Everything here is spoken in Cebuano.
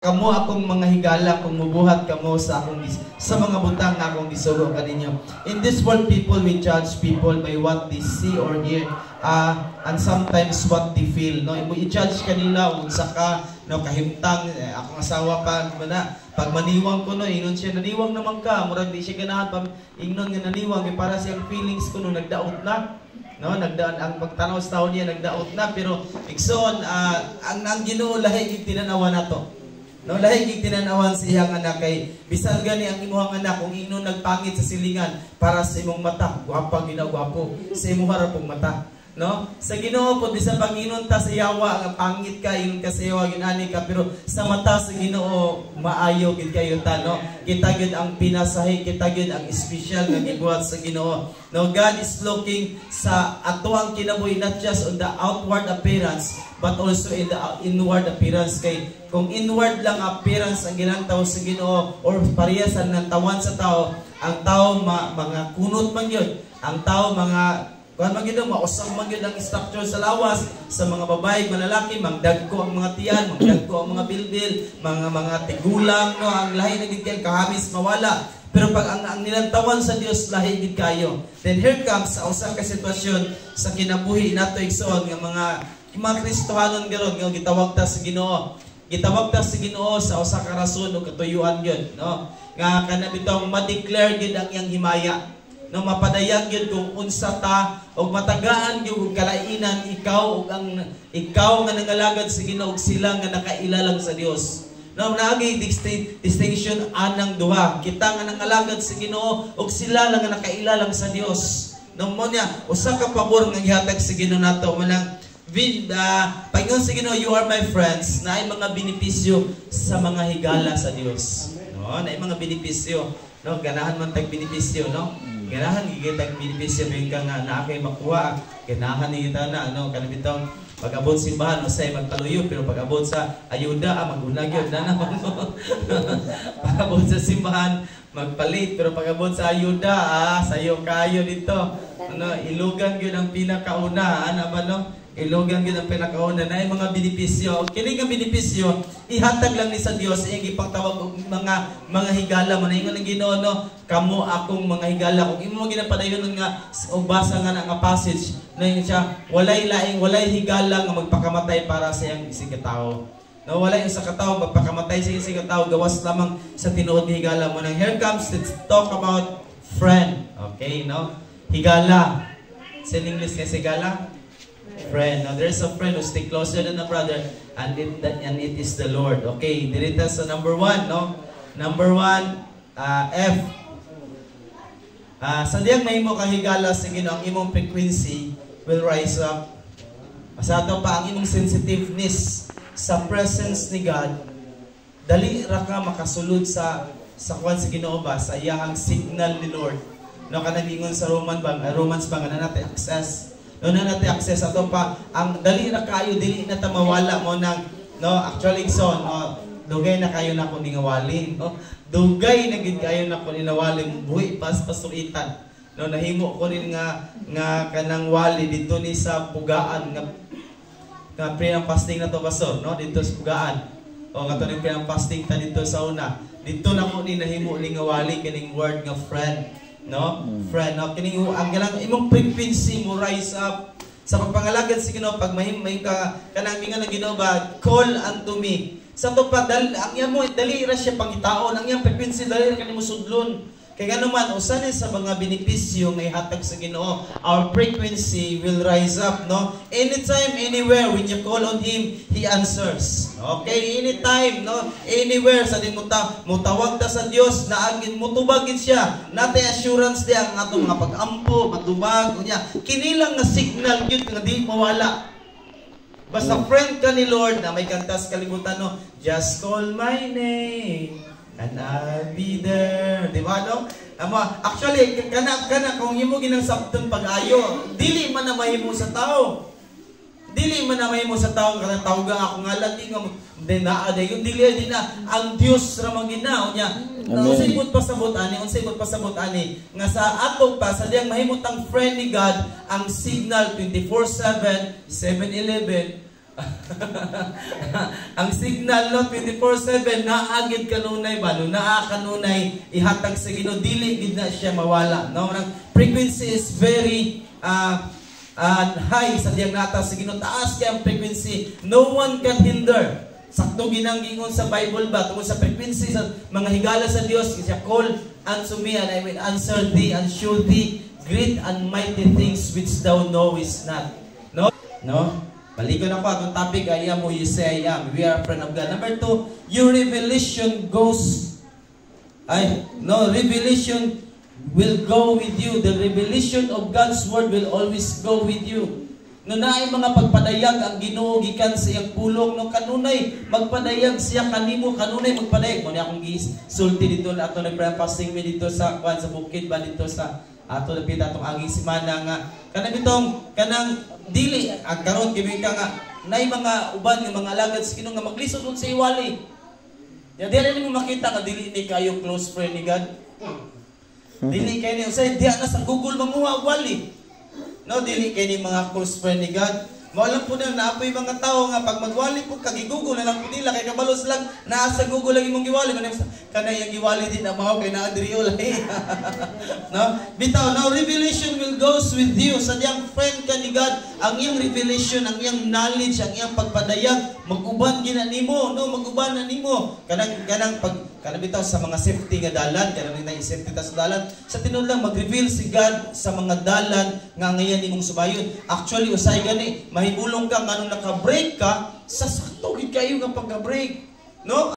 Kamo akong mga higala kung mubuhat kamo sa mga butang nga akong gisugo kaninyo. In this world, people will judge people by what they see or hear and sometimes what they feel, no? Imo i-judge kanila unsa ka, no, kahimtang. Eh, akong asawa pa na pag maniwang ko, no, ingon siya, "Naniwang naman ka." Murag di siya ganahan pa ingnon nga naniwang kay para siyang feelings ko, no, nagdaot na, no, nagdaot ang pagtanaw sa tawo niya, nagdaot na. Pero igsoon, ang Ginoo lahi gyud tinanawa nato. No, lahi gyud tinanawan sa iyang anak kay bisan gani ang imong anak kung ingnon nagpangit sa silingan, para sa imong mata, gwapa gyud na, gwapo sa imong harapong mata. No? Sa Ginoo po, bisan pag ingon ta sa yawa nga pangit ka, ingon ka sa yawa ginani ka, pero sa mata sa Ginoo maayo gid kayo ta, no? Kita gyud ang pinasahi, kita gyud ang espesyal nga gibuhat sa Ginoo. No, God is looking sa atoang kinabuhi, not just on the outward appearance but also in the inward appearance, kay kung inward lang appearance ang gilantaw sa Ginoo or parehas ang lantawan sa tao, ang tao mga kunot man gyud. Ang tao mga kuan man gyud, mausab man gyud ang structure sa lawas sa mga babae, mga lalaki, mangdagko ang mga tiyan, mangdagko ang mga bilbil, mga tigulang, no, ang lahi na gyud kay kahamis mawala. Pero pag ang nilantawan sa Dios, lahi gid kayo. Then here comes sa usa ka sitwasyon sa kinabuhi nato, igsoon, nga mga Kristohanon karon nga gitawag ta sa Ginoo. Gitawag ta sa Ginoo sa usa ka rason o katuyuan gyud, no? Nga kana bitong ma-declare gyud ang iyang himaya. No, mapadayag gyud kung unsa ta og matagaan gyud og kalainan ikaw ug ang ikaw nga nangalagad sa Ginoo ug sila nga nakaila lang sa Dios. No, naagi distinction anang duha. Kita nga nangalagad sa Ginoo ug sila lang nga nakaila lang sa Dios. No, mo niya usa ka pabor nga gihatag sa Ginoo nato mo nang paingon sa Ginoo, "You are my friends," naay mga benepisyo sa mga higala sa Dios. No, naay mga benepisyo. No, ganahan man tag benepisyo, no? Ganahan gid tag benepisyo may ka nga naa kay makuha. Ganahan ni kita na ano kana bitong pag-abot simbahan usay magpaluyo, pero pag-abot sa ayuda, maguna gyud na naman. Pag-abot sa simbahan magpalit, pero pag-abot sa ayuda, sayo kayo dito. Ano, ilugan gyud ang pinakauna, ana ba, no? Ilugan gyud ang pinakauna na mga benepisyo. Kini nga benepisyo ihatag lang ni sa Dios, iyang gipangtawag og mga higala mo na ingon ang Ginoo, no, "Kamo akong mga higala." Kung imo ginapadayon nga og basa nga na nga passage na ingon siya, walay laing, walay higala nga magpakamatay para sa iyang isig ka tawo. No, walay usa ka tawo magpakamatay sa isig ka tawo gawas lamang sa tinuod nga higala mo. Nang here comes, let's talk about friend. Okay, no? Higala. Sa English kasi higala? Friend. Now, there's a friend who stick closer than a brother, and it is the Lord. Okay, dirita sa number one, no? Number one, F. Sa diyang mahimo kang higala sa Ginoo, ang imong frequency will rise up. Sa ato pa ang imong sensitiveness sa presence ni God, dali ra ka makasulod sa kuan sa Ginoo ba, sa iyahang signal ni Lord. No, kanang ingon sa Romans ba nga na natin access. No, na natin access ato pa ang dali ra kayo, dili na ta mawala mo nang, no, actually so, no, dugay na kayo na ko ningawali, no? Dugay na gid kayo na ko ninawali, buhi pas pasuitan. No, nahimo ko rin nga kanang wali dito ni sa Pugaan nga pre ang fasting na to, pastor, no, dito sa Pugaan. O nga to ning pre ang fasting ta dito sa una. Dito na ko ni nahimo ni nga wali kining word nga friend, no? Friend, no, kining ang ganang imong frequency mo rise up sa pagpangalagad sa Ginoo pag mahim ka kanang mingan ng Ginoo ba, "Call unto me." Sa to pa dal ang iyang mo dali ra siya pangitaon, ang iyang frequency dali ra kanimo sudlon. Kay ngano man, usa ni sa mga benepisyo nga ihatag sa Ginoo, our frequency will rise up, no? Anytime, anywhere, when you call on Him, He answers. Okay, anytime, no? Anywhere, sa din mo ta, mutawag ta sa Dios, naagin mutubag gid siya. Natay assurance diya ang atong mga pag-ampo, matubag, unya. Kini lang nga signal gyud nga di mawala. Basta friend ka ni Lord na may kanta sa kalibutan, no? "Just call my name and I'll be there." Di ba, no? Amo, actually, kana kana kung imo ginang sabton pag-ayo, dili man na mahimo sa tao. Dili man na mahimo sa tao kanang tawga ako ngalan di nga din naa dayon, dili di na ang Dios ra man gina unya. Amen. Unsay ibot pasabot ani, unsay ibot pasabot ani nga sa atong pa sa diyang mahimot ang friend ni God, ang signal 24/7, 7-Eleven. Ang signal, no, 24/7 naa gid kanunay ba, no, naa kanunay ihatag sa Ginoo, dili gid na siya mawala, no? Ang frequency is very high sa diyang nata sa Ginoo, taas kay ang frequency, no one can hinder. Sakto ginang gingon sa Bible ba tungod sa frequency sa mga higala sa Dios siya, "Call unto me and I will answer thee and show thee great and mighty things which thou knowest not." No? Balikon ako atong topic, "I am who you say I am." We are a friend of God. Number two, your revelation goes, ay, no, revelation will go with you. The revelation of God's word will always go with you. No, naay mga pagpadayag ang Ginoo gikan sa iyang pulong, no, kanunay magpadayag siya kanimo, kanunay magpadayag mo ni akong gisulti dito na ato nag fasting mi dito sa kwan sa bukid ba, dito sa ato dapit atong aging semana nga kanang bitong kanang dili ang karon kay ka nga nay mga uban nga mga alagad sa Ginoo nga maglisod sa iwali. Ya, dili nimo makita nga dili ni kayo close friend ni God. Dili kay ni usay diha na sa Google manguha og wali. No, dili kay ni mga close friend ni God. Mao lang po na naapoy mga tao nga pag magwali po kag Google na lang po nila kay kabalo lang naa sa Google lang imong giwali man kanay ang giwali din na mao kay naa diri ulay. No? Bitaw, now revelation will goes with you. Sa diyang friend ka ni God, ang iyang revelation, ang iyang knowledge, ang iyang pagpadayag, maguban gina nimo, no, maguban na nimo. Kanang pag kanang bitaw sa mga safety nga dalan, kanang na safety ta sa dalan, sa tinuod lang mag-reveal si God sa mga dalan nga ngayon nimong subayon. Actually, usay gani, mahibulong ka nganong naka-brake ka sa sakto gid kayo nga pagka-brake. No?